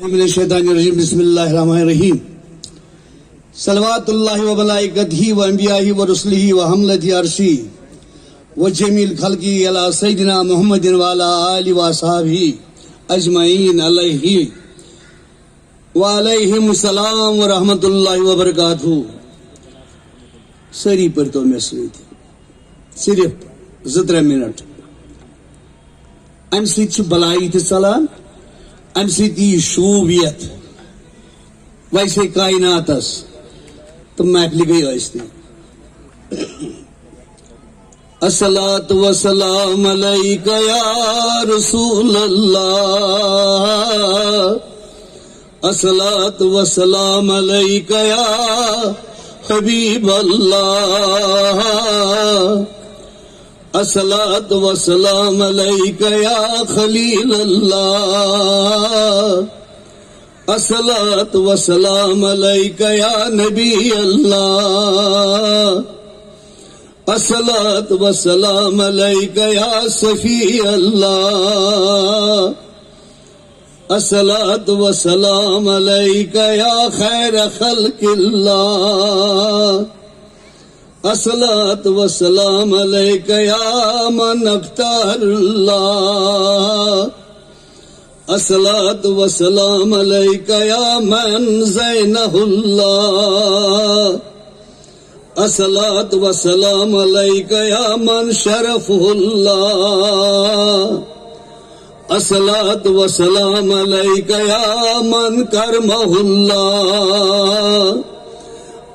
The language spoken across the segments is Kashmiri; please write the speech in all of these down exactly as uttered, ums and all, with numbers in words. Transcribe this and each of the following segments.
من الشيطان الرجيم. بسم الله الرحمن الرحيم. صلوات الله وملائكته وأنبيائه ورسله وحملة عرشه وجميع خلقه على سيدنا محمد وعلى آله وأصحابه أجمعين عليه وعليهم السلام ورحمة الله وبركاته. سٲری پٔرۍتو مےٚ سۭتۍ، صرف زٕ ترٛےٚ منٹ۔ امہِ سۭتۍ چھِ بلایی تہِ ژلان، امہِ سۭتۍ یی شوٗب یتھ ویسے کائناتس، تہٕ محفلہِ گٔے ٲسۍتٕے۔ الصلاة والسلام عليك يا رسول الله، الصلاة والسلام عليك يا حبيب الله، الصلاة والسلام عليك يا خليل الله، الصلاة والسلام عليك يا نبي الله، الصلاة والسلام عليك يا صفي الله، الصلاة والسلام عليك يا خير خلق الله، الصلاة والسلام عليك يا من اختار الله، الصلاة والسلام عليك يا من زينه الله، الصلاة والسلام عليك يا من شرفه الله، الصلاة والسلام عليك يا من كرمه الله،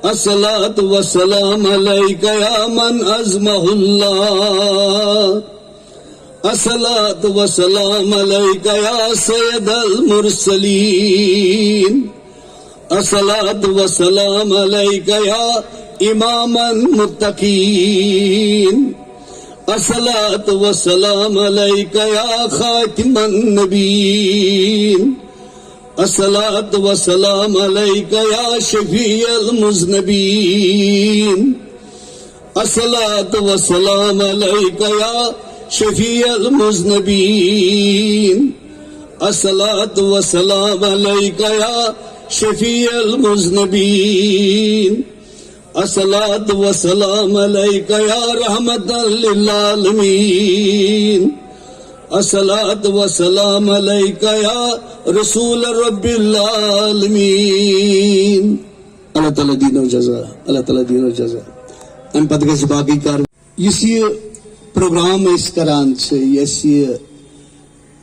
الصلاة والسلام عليك يا من عظمه الله، الصلاة والسلام عليك يا سيد المرسلين، الصلاة والسلام عليك يا إمام المتقين، الصلاة والسلام عليك يا خاتم النبيين، الصلاة والسلام عليك يا شفيع المذنبين، الصلاة والسلام عليك يا شفيع المذنبين، الصلاة والسلام عليك يا شفيع المذنبين، الصلاة والسلام عليك يا رحمة للعالمين، الصلاة والسلام عليك يا رسول رب العالمين. اللہ تعالیٰ دینو جزا، اللہ تعالیٰ دینو جزا۔ امہِ پتہٕ گژھِ باقٕے کار۔ یُس یہِ پروگرام أسۍ کران چھِ، یۄس یہِ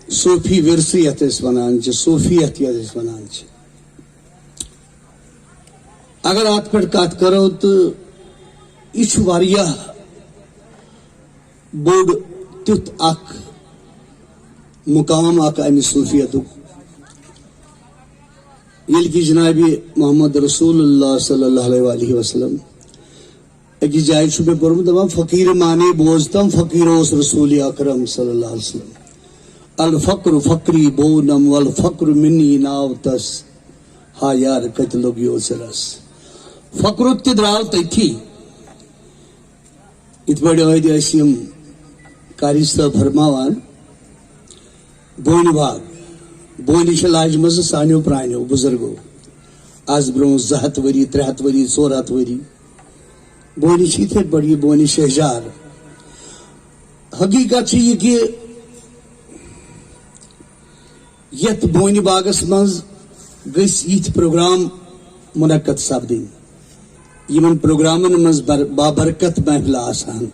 صوفی ورثہٕ یتھ أسۍ ونان چھِ، صوفیت یتھ أسۍ ونان چھِ، اگر اتھ پٮ۪ٹھ کتھ کرو تہٕ یہِ چھُ واریاہ بوٚڑ تیُتھ اکھ مقام اکھ امہِ صوفیتُک، ییٚلہِ کہِ جناب محمد رسول اللہ صلی اللہ علیہ وآلہ وسلم أکِس جایہِ چھُ مےٚ پوٚرمُت، دَپان، فقیٖر معنی بوزتم، فقیٖر اوس رسول اکرم صلی اللہ علیہ وسلم۔ الفقر فقری بونم والفقر منی ناو تس، ہا یار کتہِ لوٚگ یوژ رس۔ فقرُک تہِ درٛاو تٔتھی۔ یِتھ پٲٹھۍ ٲدۍ ٲسۍ یِم قاری صٲب فرماوان، بونہِ باغ، بونہِ چھِ لاجمژٕ سانیو پرٛانیو بُزرگو، از برٛونٛہہ زٕ ہتھ ؤری، ترٛےٚ ہتھ ؤری، ژور ہتھ ؤری۔ بونہِ چھِ یِتھے پٲٹھۍ، یہِ بونہِ شہجار۔ حقیقت چھِ یہِ کہِ یتھ بونہِ باغس منٛز گٔژھۍ یِتھۍ پروگرام منعقد سپدٕنۍ، یِمن پروگرامن منٛز بر-، بابرکت محفلہٕ آسہٕ ہن،